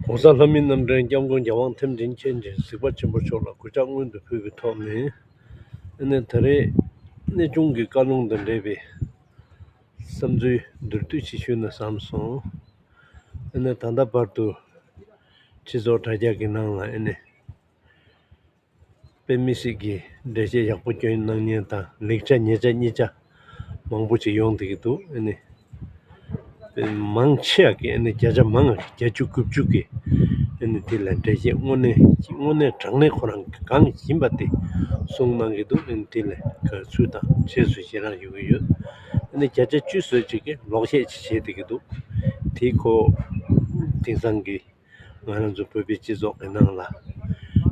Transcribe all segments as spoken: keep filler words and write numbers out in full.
༸གོང་ས་ལྷ་མིའི་རྣམ་འདྲེན་སྐྱབས་མགོན་རྒྱལ་དབང་ཐམས་ཅད་མཁྱེན་ཅིང་གཟིགས་པ་ཆེན་པོ་མཆོག་ལ་གུས་ཕྱག་སྔོན་དུ་ཕུལ་བའི་ཐོག་ནས། ཨ་ནི་ད་རེས་གནས་ཆུང་གི་བཀའ་ལུང་དང་འབྲེལ་བའི་བསམ་ཚུལ་མདོར་བསྡུས་ཤིག་ཞུས་ན་བསམ་སོང་། ཨ་ནི་ད་ལྟ་བར་དུ་སྤྱི་ཚོགས་དྲ་རྒྱ་གི་ནང་ལ་ཨ་ནི་དཔེ་མི་སྲིད་ཀྱི་འགྲེལ་བཤད་ཡག་པོ་སྐྱོན་གནང་མཁན་དང་ལེགས་ཆ་ཉེས་ཆ་གཉིས་ཆ་མང་པོ་ཅིག་ཡོང་བསྡད་ཀྱི་འདུག་ཨ་ནི་དཔེ་མང་ཆེ་བ་གི་ཨ་ནི་བརྒྱ་ཆ་མང་བ་གི་བརྒྱད་ཅུ་དགུ་བཅུ་གི་ཨ་ནི་དེ་ལ་འགྲེལ་བཤད་དངོས་གནས་དངོས་གནས་དྲང་གནས་ཁོ་རང་གི་གང་ཡིན་པ་དེ་གསུངས་གནང་གི་འདུག་ཨ་ནི་དེ་ལ་དགའ་བསུ་དང་རྗེས་སུ་ཡི་རང་ཞུ་གི་ཡོད། ཨ་ནི་བརྒྱ་ཆ་བཅུ་བཟོས་ཅིག་གི་ལོག་བཤད་ཅིག་བྱས་བསྡད་ཀྱི་འདུག་དེ་ཁོ་དེང་སང་གི་ང་རང་ཚོ་བོད་པའི་སྤྱི་ཚོགས་ཀྱི་ནང་ལ་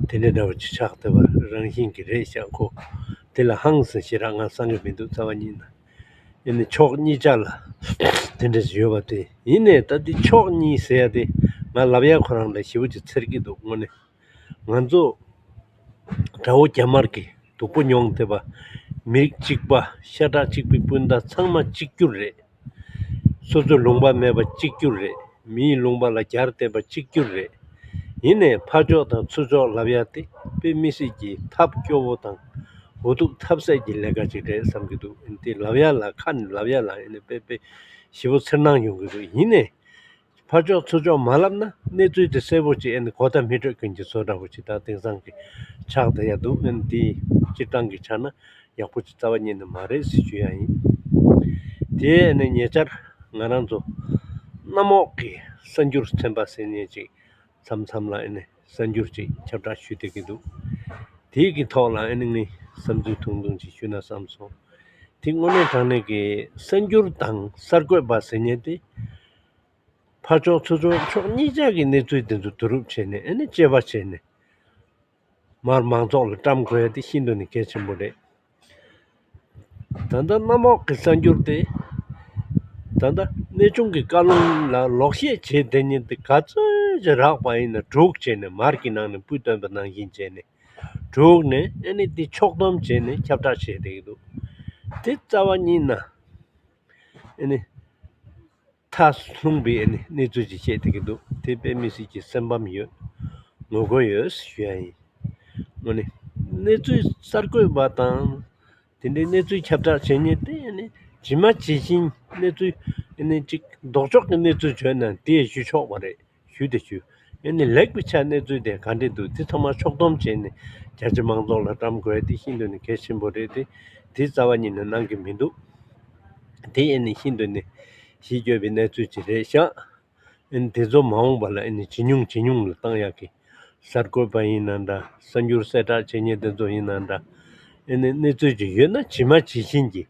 དེ་འདྲ་འདྲ་བ་ཅིག་ཆགས་བསྡད་པ་རང་བཞིན་གྱི་རེད་ཤག་ཁོ་དེ་ལ་ཧང་སང་ཞེ་དྲག་ང་བསམ་གྱི་མི་འདུག་རྩ་བ་ཉིད་ནས། ཨ་ནི་ཕྱོགས་གཉིས་ཆ་ལ་དེ་འདྲ་ཞིག་ཡོད་པ་དེ་ཡིན་ནའི་ད་དེ་ཕྱོགས་གཉིས་ཟེར་ཡ་དེ་ང་ལབ་ཡ་ཁོ་རང་ལ་ཞེ་པོ་ཅིག་འཚེར་གྱི་འདུག་དངོས་གནས་ང་ཚོ་དགྲ་བོ་རྒྱ་དམར་གྱི་སྡུག་པོ་མྱོང་བསྡད་པ་མི་རིགས་གཅིག་པ་ཤ་ཁྲག་གཅིག་པའི་སྤུན་ཟླ་ཚང་མ་གཅིག་གྱུར་རེད། སོ་སོའི་ལུང་པ་མེད་པ་གཅིག་གྱུར་རེད། མིའི་ལུང་པ་ལ་གྱར་བསྡད་པ་གཅིག་གྱུར་རེད། ཡིན་ནའི་ཕར་ཕྱོགས་དང་ཚུར་ཕྱོགས་ལབ་ཡ་དེ་དཔེ་མི་སྲིད་ཀྱི་ཐབས་སྐྱོ་བོ་དང་འུ་ཐུག་ཐབས་ཟད་ཀྱི་ལས་ཀ་ཅིག་རེད་བསམ་གྱི་འདུག་དེ་ལབ་ཡ་ལ་ཁ་ནས་ལབ་ཡ་ལ་ཡིན་ནའི་དཔེ་དཔེ་ཞེ་པོ་འཚེར་སྣང་ཡོང་གི་འདུག་ཡིན་ནའི་ཕར་ཕྱོགས་ཚུར་ཕྱོགས་མ་ལབ་ན་གནས་ཚུལ་དེ་གསལ་པོ་ཅིག་ཨ་ནི་གོ་བརྡ་མི་འཕྲོད་མཁན་གྱི་བཟོ་འདྲ་བོ་ཅིག་ད་དེང་སང་གི་ཆགས་བསྡད་ཡ་འདུག་ཨ་ནི་དེ་སྤྱིར་བཏང་གི་ཆ་ན་ཡག་པོ་ཅིག་རྩ་བ་ཉིད་ནས་མ་རེད་ཟེར་ཞུ་ཡ་ཡིན། དེ་ནས་ཉེ་ཆར་ང་རང་ཚོ་གནམ་འོག་གི་གསར་འགྱུར་ཚན་པ་ཟེར་མཁན་ཅིག་མཚམས་མཚམས་ལ་ཨ་ནི་གསར་འགྱུར་ཅིག་ཁྱབ་བསྒྲགས་ཞུས་བསྡད་ཀྱི་འདུག་དེའི་གི་ཐོག་ལ་ཨ་ནི་ངས་བསམ་ཚུལ་ཐུང་ཐུང་ཅིག་ཞུས་ན་བསམ་སོང་། དེ་དངོས་གནས་དྲང་གནས་ཀྱི་གསར་འགྱུར་དང་གསར་འགོད་པ་ཟེར་མཁན་དེ་ཕར་ཕྱོགས་ཚུར་ཕྱོགས་ཕྱོགས་གཉིས་ཆ་གི་གནས་ཚུལ་དེ་ཚོ་བསྡུ་རུབ་བྱས་ནས་ཨ་ནི་དཔྱད་པ་བྱས་ནས། མར་མང་ཚོགས་ལ་བཀྲམ་དགོས་ཡ་དེ་ཤིན་ཏུ་ནས་གལ་ཆེན་པོ་རེད། ད་ལྟ་གནམ་འོག་གི་གསར་འགྱུར་དེ། ད་ལྟ་གནས་ཆུང་གི་བཀའ་ལུང་ལ་ལོག་བཤད་བྱེད་བསྡད་མཁན་དེ་ག་ཚོད་ཅིག་རག་པ་ཡིན་ན་སྒྲུག་བྱས་ནས་མར་གྱི་ནང་ནས་སྤུས་བཏོན་པ་ནང་བཞིན་བྱས་ནས་སྒྲུག་ནས་ཨ་ནི་དེ་ཕྱོགས་བསྡོམས་བྱས་ནས་ཁྱབ་བསྒྲགས་བྱས་བསྡད་ཀྱི་འདུག་དེ་རྩ་བ་ཉིད་ན་ཨ་ནི། མཐའ་ལྷུང་བའི་ཨ་ནི་གནས་ཚུལ་ཅིག་བཤད་བསྡད་ཀྱི་འདུག་དེ་དཔེ་མི་སྲིད་ཀྱི་སེམས་ཕམ་ཡོད། ངོ་རྒོལ་ཡོད་ཞུ་ཡ་ཡིན། དངོས་གནས་གནས་ཚུལ་གསར་འགོད་པ་དང་དེ་འདྲའི་གནས་ཚུལ་ཁྱབ་བསྒྲགས་བྱེད་མཁན་དེ་ཨ་ནི་ཇི་མ་ཇི་བཞིན་གནས་ཚུལ་ཨ་ནི་ཅིག་ལྡོག་ཕྱོགས་ཀྱི་གནས་ཚུལ་བྱོན་ན་དེ་ཞུ་ཆོག་པ་རེད། ཞུ་དེ་ཞུ། ཨ་ནི་ལེགས་པའི་ཆ་གནས་ཚུལ་དེ་ག་འདྲས་འདུག་དེ་ཚང་མ་ཕྱོགས་བསྡོམས་བྱས་ནས་རྒྱ་ཆེ་མང་ཚོགས་ལ་བཀྲམ་དགོས་དེ་ཤིན་ཏུ་ནས་གལ་ཆེན་པོ་རེད་དེ། དེ་རྩ་བ་ཉིད་ནས་གནང་གི་མི་འདུག་དེ་ཨ་ནི་ཤིན་ཏུ་ནས་གཞི་བཅོལ་བའི་གནས་ཚུལ་ཅིག་རེད་ཤག་ཨ་ནི་དེ་ཚོ་མ་འོངས་པ་ལ་ཨ་ནི་ཇེ་ཉུང་ཇེ་ཉུང་ལ་བཏང་ཡག་གི་གསར་འགོད་པ་ཡིན་ན་འདྲ། གསར་འགྱུར་གསལ་བསྒྲགས་བྱེད་མཁན་དེ་ཚོ་ཡིན་ན་འདྲ། ཨ་ནི་གནས་ཚུལ་ཅིག་ཡོད་ན་ཇི་མ་ཇི་བཞིན་གྱི་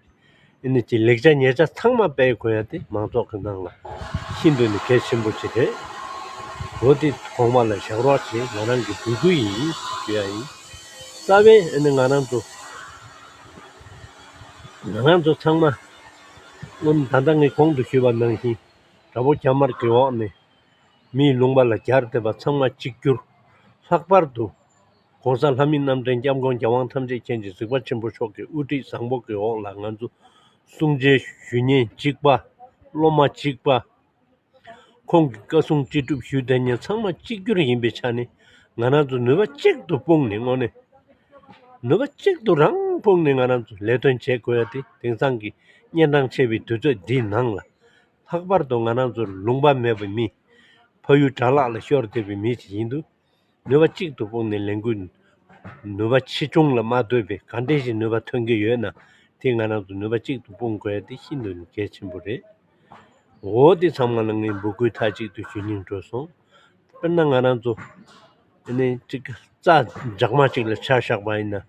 ཨ་ནི་ཅིག་ལེགས་ཆ་ཉེས་ཆ་ཚང་མ་སྤེལ་དགོས་ཡ་དེ་མང་ཚོགས་ཀྱི་ནང་ལ་ཤིན་ཏུ་ནས་གལ་ཆེན་པོ་ཅིག་རེད། འོ་དེ་གོང་མ་ལ་བཞག་རོགས་བྱེད། ང་རང་གི་འབོད་སྐུལ་ཡིན་ཞུ་ཡ་ཡིན། རྩ་བའི་ཨ་ནི་ང་རང་ཚོ་ང་རང་ཚོ་ཚང་མ་སྔོན་ད་ལྟ་ངས་གོང་དུ་ཞུས་པ་ནང་བཞིན་དགྲ་བོ་རྒྱ་དམར་གྱི་འོག་ནས་མིའི་ལུང་པ་ལ་གྱར་བསྡད་པ་ཚང་མ་གཅིག་གྱུར། ལྷག་པར་དུ་༸གོང་ས་ལྷ་མིའི་རྣམ་འདྲེན་སྐྱབས་མགོན་རྒྱལ་དབང་ཐམས་ཅད་མཁྱེན་ཅིང་གཟིགས་པ་ཆེན་པོ་མཆོག་གི་དབུ་ཁྲིད་བཟང་པོ་གི་འོག་ལ་ང་ཚོ་གསུང་ཆོས་ཞུ་མཁན་གཅིག་པ། སློབ་མ་གཅིག་པ། ཁོང་གི་བཀའ་གསུང་ཅི་སྒྲུབ་ཞུས་བསྡད་མཁན་ཚང་མ་གཅིག་གྱུར་ཡིན་པའི་ཆ་ནས་ང་རང་ཚོ་ནུས་པ་གཅིག་ཏུ་སྤུངས་ནས་དངོས་གནས་ནུས་པ་གཅིག་ཏུ་རང་སྤུངས་ནས་ང་རང་ཚོ་ལས་དོན་བྱེད་དགོས་ཡ་དེ་དེང་སང་གི་གཉན་འཕྲང་ཆེ་བའི་དུས་ཚོད་འདིའི་ནང་ལ། ལྷག་པར་དུ་ང་རང་ཚོ་ལུང་པ་མེད་པའི་མི། ཕ་ཡུལ་དགྲ་ལག་ལ་ཤོར་བསྡད་པའི་མི་ཞིག་ཡིན་དུས། ནུས་པ་གཅིག་ཏུ་སྤུངས་ནས་ལས་འགུལ་ནུས་པ་ཆེ་ཆུང་ལ་མ་ལྟོས་པའི་ག་འདྲས་ཤིག་ནུས་པ་ཐོན་གྱི་ཡོད་ན་དེ་ང་རང་ཚོ་ནུས་པ་གཅིག་ཏུ་སྤུངས་དགོས་ཡ་དེ་ཤིན་ཏུ་ནས་གལ་ཆེན་པོ་རེད། འོ་དེ་ཚང་མ་ལ་ངས་འབོད་སྐུལ་མཐའ་གཅིག་ཏུ་ཞུ་སྙིང་འདོད་སོང་། དཔེར་ན་ང་རང་ཚོ་ཨ་ནི་གཅིག་རྩྭ་འཇག་མ་གཅིག་ལ་ཆ་བཞག་པ་ཡིན་ན།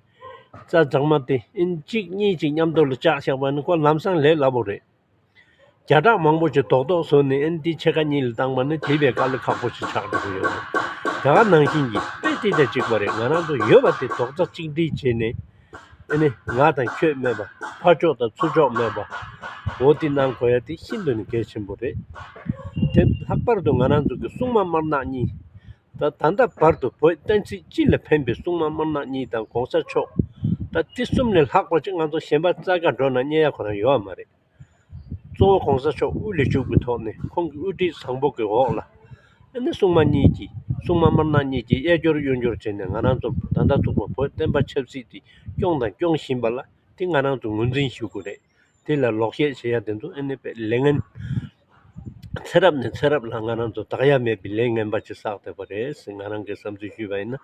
རྩྭ་འཇག་མ་དེ་ཨ་ནི་གཅིག་གཉིས་གཅིག་མཉམ་དུ་ལ་བཅག་བཞག་པ་ཡིན་ན་ཁོ་ལམ་སང་ལས་སླ་པོ་རེད། བརྒྱ་ཕྲག་མང་པོ་ཅིག་རྡོག་རྡོག་བཟོས་ནས་ཨ་ནི་དེ་ཕྱེད་ཀ་གཉིས་ལ་བཏང་པ་ནི་དེ་བས་དཀའ་ལས་ཁག་པོ་ཞིག་ཆགས་འགྲོ་གི་ཡོད་རེད། དེ་ག་ནང་བཞིན་གྱི་དཔེ་དེ་དང་གཅིག་པ་རེད། ང་རང་ཚོ་ཡོད་པ་དེ་རྡོག་རྩ་གཅིག་སྒྲིལ་བྱས་ནས་ཨ་ནི་ང་དང་ཁྱོད་མེད་པ། ཕར་ཕྱོགས་དང་ཚུར་ཕྱོགས་མེད་པ། འོ་དེ་གནང་དགོས་ཡ་དེ་ཤིན་ཏུ་ནས་གལ་ཆེན་པོ་རེད། དེ་ལྷག་པར་དུ་ང་རང་ཚོ་གི་སྲུང་མ་དམར་ནག་གཉིས། ད་ད་ལྟ་བར་དུ་བོད་བསྟན་སྲིད་སྤྱི་ལ་ཕན་པའི་སྲུང་མ་དམར་ནག་གཉིས་དང་གོང་ས་མཆོག་ད་དེ་གསུམ་ལས་ལྷག་པ་ཅིག་ང་ཚོ་གཞན་པ་རྩ་ཁ་འགྲོ་ན་རྙེད་ཡ་ཁོ་རང་ཡོད་པ་མ་རེད། གཙོ་བོ་གོང་ས་མཆོག་དབུ་ལ་བཞུགས་པའི་ཐོག་ནས་ཁོང་གི་དབུ་ཁྲིད་བཟང་པོ་གི་འོག་ལ། ཨ་ནི་སྲུང་མ་གཉིས་ཀྱིས་སྲུང་མ་དམར་ནག་གཉིས་ཀྱིས་གཡས་སྐྱོར་གཡོན་སྐྱོར་བྱས་ནས་ང་རང་ཚོ་ད་ལྟ་ཚུགས་པ་བོད་བསྟན་པ་ཆབ་སྲིད་དེ་སྐྱོང་དང་སྐྱོང་བཞིན་པ་ལ་དེ་ང་རང་ཚོ་ངོས་འཛིན་ཞུ་དགོས་རེད། དེ་ལ་ལོག་བཤད་བྱེད་ཡ་དེ་ཚོ་ཨ་ནི་དཔེ་ལས་ངན། ཚེ་རབས་ནས་ཚེ་རབས་ལ་ང་རང་ཚོ་བདག་ཡ་མེད་པའི་ལས་ངན་པ་ཅིག་བསགས་བསྡད་པ་རེད་ཟེར་ང་རང་གི་བསམ་ཚུལ་ཞུས་པ་ཡིན་ན།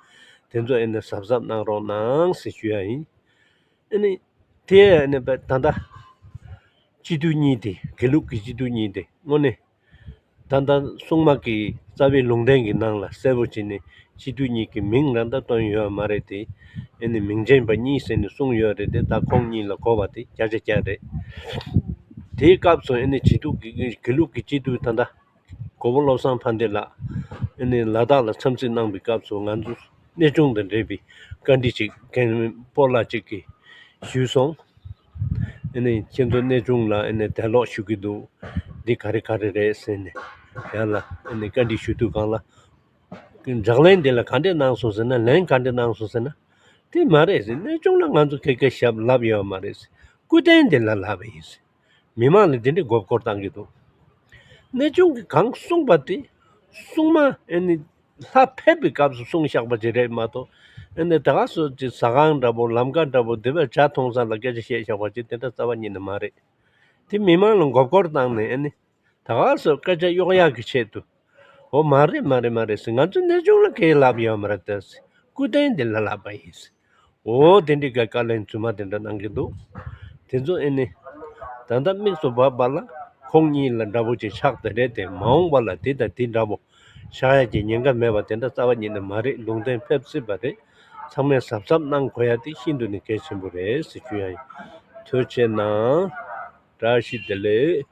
དེ་ཚོ་ཨ་ནི་གཟབ་གཟབ་གནང་རོགས་གནང་ཟེར་ཞུ་ཡ་ཡིན། ཨ་ནི། དེ་ཨ་ནི་དཔེ་ད་ལྟ། སྤྱི་འཐུས་གཉིས་དེ་དགེ་ལུགས་ཀྱི་སྤྱི་འཐུས་གཉིས་དེ་དངོས་གནས། ད་ལྟ་སྲུང་མ་གི་རྩ་བའི་ལུང་བསྟན་གྱི་ནང་ལ་གསལ་པོ་བྱས་ནས་སྤྱི་འཐུས་གཉིས་ཀྱི་མིང་རང་ད་བཏོན་ཡོད་མ་རེད་དེ། ཨ་ནི་མིང་ཅན་པ་གཉིས་ཟེར་ནས་གསུངས་ཡོད་རེད་དེ། ད་ཁོང་གཉིས་ལ་གོ་བ་དེ་བརྒྱ་ཆ་བརྒྱ་རེད། དེའི་སྐབས་སུ་ཨ་ནི་སྤྱི་འཐུས་ཀྱི་དགེ་ལུགས་ཀྱི་སྤྱི་འཐུས་ད་ལྟ་གོ་བོ་བློ་བཟང་ཕ་འདས་ལགས་ཨ་ནི་ལ་དྭགས་ལ་འཚམས་གཟིགས་གནང་བའི་སྐབས་སུ་ང་ཚོ་གནས་ཆུང་དང་འབྲེལ་བའི་བཀའ་འདྲི་ཅིག་མཁན་པོ་ལགས་ཅིག་གིས་ཞུས་སོང་། ཨ་ནི་ཁྱེད་ཚོ་གནས་ཆུང་ལ་ཨ་ནི་དད་ལོག་ཞུ་གི་འདུག་འདི་ག་རེ་ག་རེ་རེད་ཟེར་ནས་ཡང་ལ་ཨ་ནི་བཀའ་འདྲི་ཞུ་དུས་གང་ལ། ལག་ལེན་འདི་ལ་ག་འདྲས་གནང་སོང་ཟེར་ན། ལན་ག་འདྲས་གནང་སོང་ཟེར་ན། དེ་མ་རེད་ཟེར། གནས་ཆུང་ལ་ང་ཚོ་ཁེ་ཁེ་ཞབས་ལབ་ཡོད་མ་རེད་ཟེར། སྐུ་རྟེན་འདི་ལ་ལབ་པ་ཡིན་ཟེར། མི་མང་ལ་འདི་འདྲའི་མགོ་སྐོར་བཏང་གི་འདུག་གནས་ཆུང་གིས་གང་གསུངས་པ་དེ་སྲུང་མ་ཨ་ནི་ལྷ་ཕེབས་པའི་སྐབས་སུ་གསུངས་བཞག་པ་ཅིག་རེད་མ་གཏོགས། ཨ་ནི་ད་ག་སོ་ཅིག་ཟ་ཁང་འདྲ་པོ་ལམ་ཀ་འདྲ་པོ་འདི་བས་ཇ་འཐུང་ས་ལ་སྐད་ཆ་བཤད་བཞག་པ་ཅིག་དེ་འདྲ་རྩ་བ་ཉིད་ནས་མ་རེད། དེ་མི་མང་ལ་མགོ་སྐོར་བཏང་ནས་ཨ་ནི། ད་ག་སོ་སྐད་ཆ་གཡོག་ཡག་གི་ཆེད་དུ། འོ་མ་རེད་མ་རེད་མ་རེད་ཟེར། ང་ཚོ་གནས་ཆུང་ལ་གས་ལབ་ཡོད་མ་རེད་ད་ཟེར། སྐུ་རྟེན་འདི་ལ་ལབ་པ་ཡིན་ཟེར། འོ་དེ་འདྲའི་ག་བཀའ་ལན་རྫུན་མ་དེ་འདྲ་གནང་གི་འདུག་དེ་ཚོ་ཨེ་ནི། ད་ལྟ་དམིགས་སུ་བབས་པ་ལ་ཁོང་གཉིས་ལ་འདྲ་པོ་ཅིག་ཆགས་བསྡད་རེད་དེ། མ་འོངས་པ་ལ་དེ་དང་དེ་འདྲ་པོ་ཆགས་ཡ་གི་ཉེན་ཁ་མེད་པ་དེ་འདྲ་རྩ་བ་ཉིད་ནས་མ་རེད། ལུང་བསྟན་ཕེབས་སྲིད་པ་རེད། ཚང་མས་གཟབ་གཟབ་གནང་དགོས་ཡ་དེ་ཤིན་ཏུ་ནས་གལ་ཆེན་པོ་རེད་ཟེར་ཞུ་ཡ་ཡིན། ཐུགས་རྗེ་གནང་། བཀྲ་ཤིས་བདེ་ལེགས།